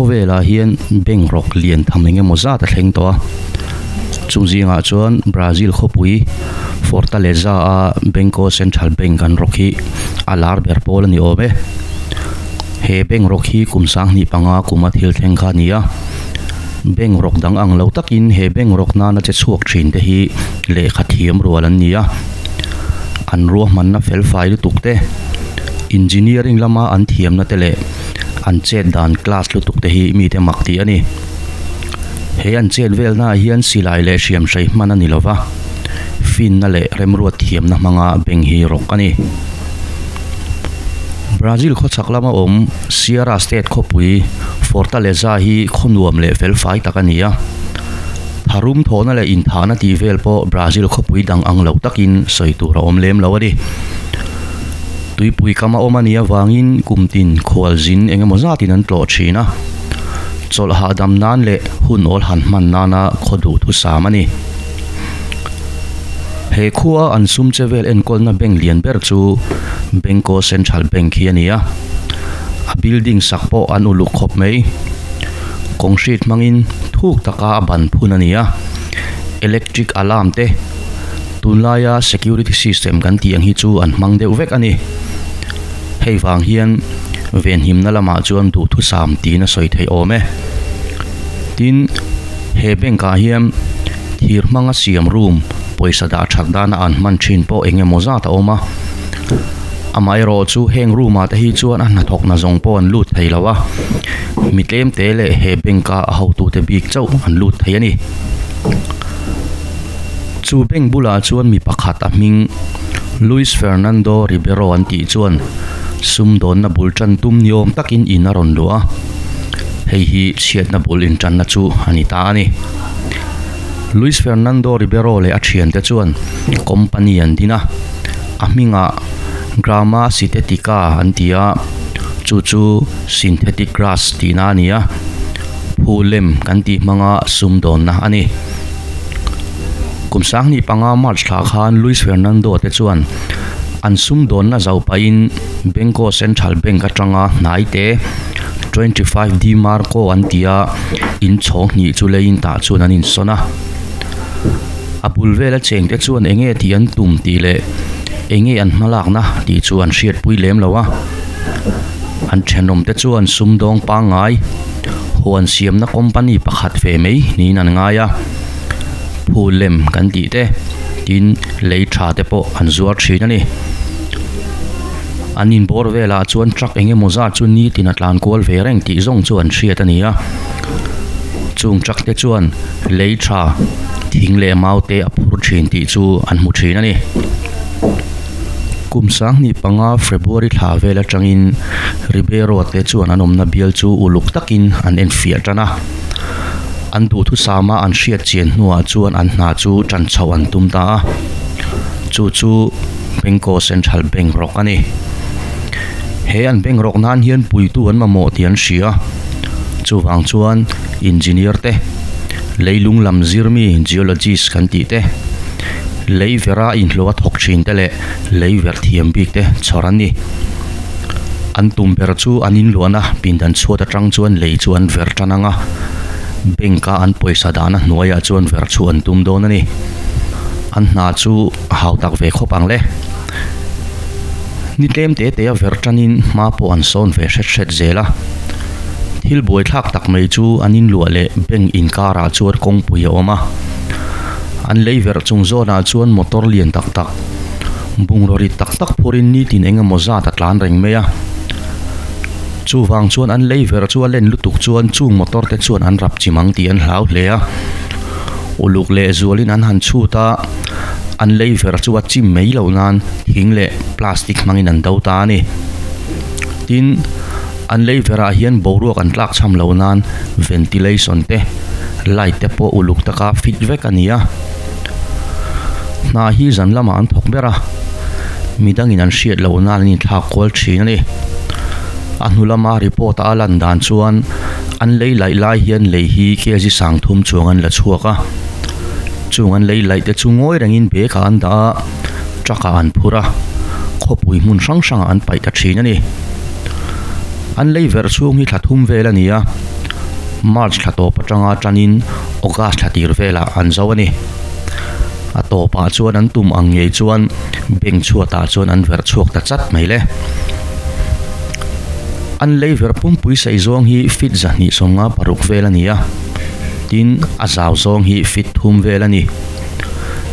Khawvelah hian bank rawk lian tham eng emaw zat a thleng tawh a, chung zingah chuan Brazil khawpui Fortaleza a Banco Central Bank an rawk hi a lar ber pawl a ni awm e. He bank rawk hi kum 2005 kuma thil thleng kha a ni a, bank rawk dang ang lo takin he bank rawk nana che chhuak thin te hi lehkha thiam rual an ni a, an ruahmanna fel fai lutuk te, engineering lama an thiamna te leh an chet dan class lutuk te hi mite mak tih a ni. He an chet velnaah hian silai leh hriam hrei hman a ni lo va, finna leh remruat thiamna hmanga bank hi rawk a ni. Brazil khawchhak lama awm Ceará state khawpui Fortaleza hi khaw nuam leh felfai tak a ni a. Tharum thawhna leh inthahna tih vel pawh Brazil khawpui dang ang lo takin sawi tur a awm lem lo a ni. Tuipui kam a awm a nih avangin kum tin khual zin eng emaw zatin an tlawh thin a, chawlh hahdam nan leh hun awl han hman nana khaw duh thusam a ni. He khua an sum che vel enkawlna bank lian ber chu Banco Central Bank hi a ni a, a building sak pawh an uluk khawp mai. Concrete hmangin thuk taka a ban phun a ni a, electric alarm te, Tunlaia security system kan tih ang hi chu an hmang deuh vek a ni. Hei vang hian venhimna lamah chuan duhthusam tiin a sawi theih awm e. Tin, he bank ah hian thir hmanga siam room pawisa dah that dana an hman thin pawh eng emaw zat a awm a. Amaherawh chu heng room ah te hi chuan a hnathawk na zawng pawh an lut thei lo a, mi tlem te leh he bank a a hotute bik chauh an lut thei a ni. Chu bank bulah chuan mi pakhat a hming Luis Fernando Ribeiro an tih chuan sumdawnna bul tan tum ni awm takin in a rawn luah a, hei hi chhiatna bul intanna chu a ni ta a ni. Luis Fernando Ribeiro leh a thiante chuan company an din a, a hmingah Grama Sintetica an ti a, chu chu synthetic grass tihna a ni a, phulem kan tih hmanga sumdawnna a ni. Kum 2005 March thla khan Luis Fernando te chuan an sumdawnna zau pahin Banco Central Bank atanga hnai te 25 de Marco an ti a, in chhawng hnih chu leiin tah chuan an insawn a. A bul vela chengte chuan enge tih an tum tih leh enge an hmalakna tih chu an hriatpui lem lo a. An thenawmte chuan sumdawng pangngai huan siamna company pakhat ve mai niin an ngai a, phul lem kan tih te tin lei tha te pawh an zuar thin a ni. An inbawr velah chuan truck eng emaw zat chu nitin a tlan kual ve reng tih zawng chu an hriat a ni a, chung truck te chuan lei tha thing leh mau te a phur thin tih chu an hmu thin a ni. Kum 2005 February thla vel atangin Ribeiro te chuan an awmna bial chu uluk takin an enfiah tan a. An duhthusama an hriat chian hnuah chuan an hna chu tan chhoh an tum ta a. Chu chu Banco Central Bank rawk a ni. He an bank rawk nan hian puitu an mamawh tih an hria. Chuvang chuan engineer te, leilung lam zirmi geologist kan tih te, Lei vera inhlawh a thawk thin te leh lei ver thiam bik te chhawr an ni. An tum ber chu an inluahna pindan chhuat atang chuan lei chu an ver tan ang a, bank a an pawisa dahna hnuaiah chuan ver chu an tum dawn a ni. An hna chu a hau tak ve khawp ang le. Ni tlem te te a ver tanin hma pawh an sawn ve hret hret zel a. Thil buaithlak tak mai chu an inluah leh bank inkarah chuan kawngpui a awm a. An lei verh chung zawnah chuan motor lian tak tak, bungraw rit tak tak phurin nitin eng emaw zat a tlan reng mai a. Chuvang chuan an lei verh chu a len lutuk chuan chung motor te chuan an rap chim ang tih an hlau hle a. Uluk leh zualin an han chhut a, an lei verh chu a chim mai loh nan thing leh plastic hmangin an do ta a ni. Tin, an lei verah hian boruak an tlak chham loh nan ventilation te, light te pawh uluk taka fit vek a ni a. Hna hi zan lamah an thawk ber a, midangin an hriat loh nan an inthlak kual thin a ni. A hnu lama report a a lan dan chuan an lei laih lai hian lei hi kg 30 chuang an la chhuak a. Chung an lei laih te chu ngawi rengin bag ah an dah a, truck ah an phur a, khawpui hmun hrang hrangah an paih ta thin a ni. An lei verh chhung hi thla thum vel a ni a. March thla tawp atanga tanin August thla tir velah an zo a ni. A tawpah chuan an tum ang ngei chuan bank chhuatah chuan an verh chhuak ta chat mai le. An lei verh pumpui saih zawng hi feet 256 vel a ni a, tin a zau zawng hi feet thum vel a ni.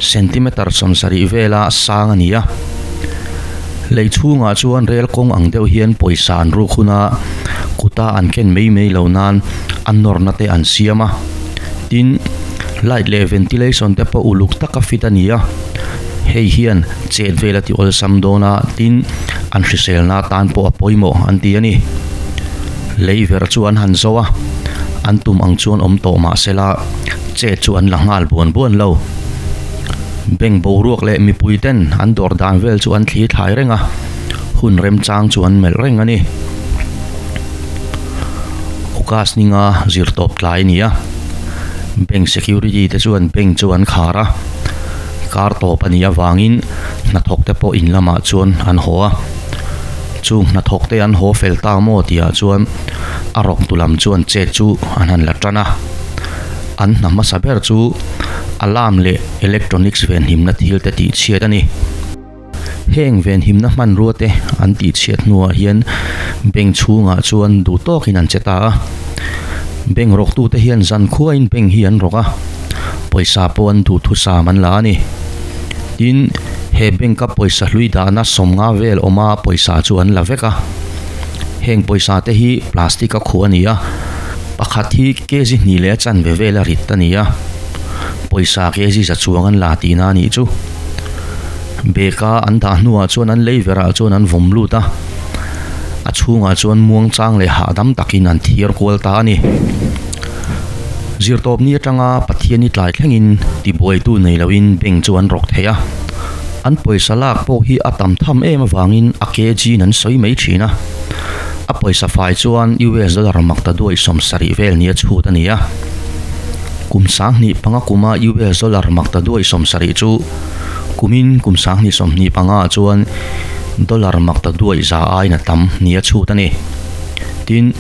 Centimeter 70 vela sang a ni a. Lei chhungah chuan rel kawng ang deuh hian pawisa an ruk hun a, kuta an ken mai mai lo nan a nawrna te an siam a. Tin, light leh ventilation te pawh uluk taka fit a ni a, hei hian chet vel a ti awlsam dawn a, tin, an hriselna tan pawh a pawimawh an ti a ni. Lei ver chu an han zo a, an tum ang chuan awm tawh mah sela chet chu an la nghal buan buan lo. Bank boruak leh mipui ten an dawr dan vel chu an thli thlai reng a, hun remchang chu an melh reng a ni. August ninga zirtawp tlai a ni a, bank security te chuan bank chu an khar a, kar tawp a nih avangin hnathawk te pawh in lamah chuan an haw a, chung hnathawk te an haw fel ta maw tihah chuan a rawk tu lam chuan chet chu an han la tan a. An hna hmasa ber chu alarm leh electronics venhimna thil te tihchhiat a ni. Heng venhimna hmanrua te an tihchhiat hnuah hian bank chhungah chuan duh tawkin an che ta a. Bank rawktute hian zankhuain bank hi an rawk a, pawisa pawh an duhthusam an la a ni. Tin, he bank-a pawisa hlui dahna sawmnga vel awma pawisa chu an la vek a. Heng pawisa te hi plastic a khuh a ni a, pakhat hi kg hnih leh a chanve vel a rit a ni a, pawisa kg za chuang an la tihna a nih chu. Bag a an dah hnuah chuan an lei verah chuan an vawm lut a, a chhungah chuan muangchang leh hahdam takin an thiar kual ta a ni. Zirtawpni atanga Pathiani tlai thlengin tibuaitu nei loin bank chu an rawk thei a. An pawisa lak pawh hi a tam tham em avangin a kg in an sawi mai thin a. A pawisa fai chuan US dollar mak ta duai 70 vel nia chhut a ni a. Kum 25 kuma US dollar mak ta duai 70 chu kumin kum 2025 ah chuan dollar mak ta duai za aiin a tam nia chhut a ni. Tin,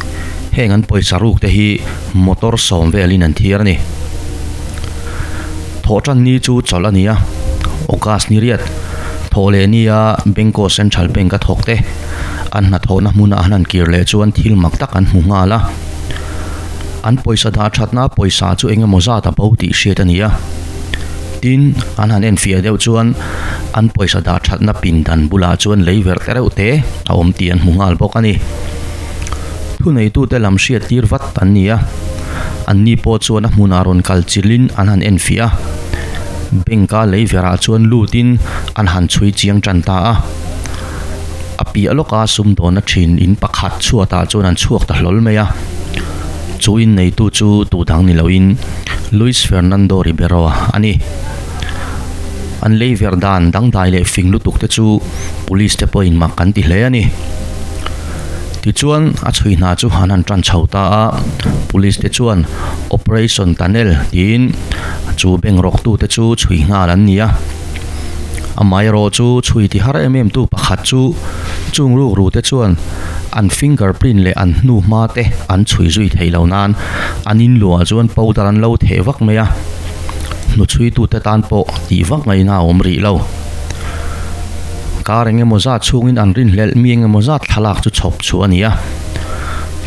heng an pawisa ruk te hi motor sawm velin an thiar a ni. Thawhtan ni chu chawlh a ni a, August ni riat, thawh leh nia Bangko Central Bank a thawk te, an hnathawhna hmuna an han kir leh chuan thil mak tak an hmu nghal a. An pawisa dah thatna pawisa chu eng emaw zat a bo tih hriat a ni a. Tin, an han enfiah deuh chuan an pawisa dah thatna pindan bulah chuan lei verh te reuh te a awm tih an hmu nghal bawk a ni. Thuneitute lam hriat tir vat an ni a, anni pawh chuan a hmunah rawn kal chilhin an han enfiah a, bank-a lei verah chuan lutin an han chhui chiang tan ta a. A piah lawka sumdawnna thin in pakhat chhuatah chuan an chhuak ta hlawl mai a, chu inneitu chu tu dang ni loin Luis Fernando Ribeiro a ni. An lei verh dan dangdai leh fing lutuk te chu police te pawhin mak an ti hle a ni. Tichuan, a chhui hna chu an han tan chho ta a, police te chuan Operation Tunnel tiin chu bank rawktute chu chhui nghal an ni a. Amaherawh chu chhui ti har em em tu pakhat chu chung rukru te chuan an finger print leh an hnu hma te an chhui zui theih lo nan an inluah chuan powder an lo theh vak mai a, hnuchhuitute tan pawh tih vak ngaihna a awm rih lo. Kar eng emaw zat chhungin an rinhlelh mi eng emaw zat thlalak chu chhawp chhuah a ni a.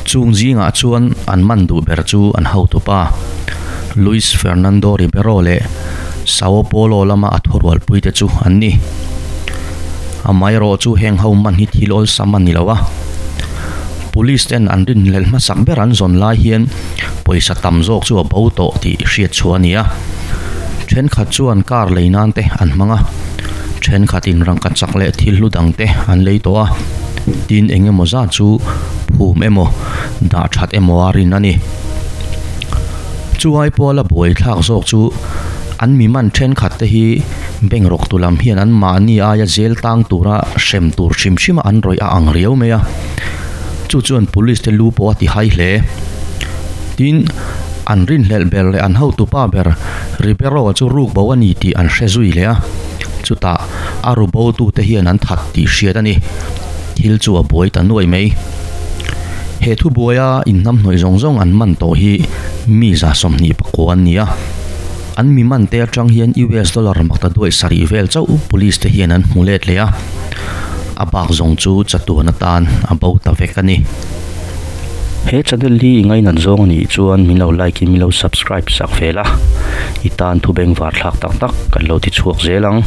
Chung zingah chuan an man duh ber chu an hotupa Luis Fernando Ribeiro leh Sao Paulo lama a thurualpui te chu an ni. Amaherawh chu heng ho man hi thil awlsam a ni lo a. Police ten an rinhlelh hmasak ber an zawn lai hian pawisa tam zawk chu a bo tawh tih hriat chhuah a ni a. Thenkhat chuan car lei nan te an hmang a. Thenkhatin rangka chak leh thil hlu dang te an lei tawh a, tin eng emaw zat chu phum emaw dah that emaw a rin a ni. Chuai pawla buai thlak zawk chu an mi man thenkhat te hi bank rawk tu lam hian an mahni aia zel tang tura hrem tur hrim hrim a an rawih a ang riau mai a, chu chuan police te lu pawh a ti hai hle. Tin, an rinhlelh ber leh an hotupa ber Ribeiro chu ruk bo a ni tih an hre zui leh a, chutah a ru botute hian an that tih hriat a ni. Thil chu a buai ta nuai mai. He thubuaia inhnamhnawih zawng zawng an man tawh hi mi 29 an ni a. An mi man te atang hian US dollar maktaduaih sarih vel chauh police te hian an hmu let leh a. A bak zawng chu chatuan atan a bo ta vek a ni. He channel hi i ngainat zawng a nih chuan min lo like in min lo subscribe sak ve la, i tan thu bengvar thlak tak tak kan lo ti chhuak zel ang.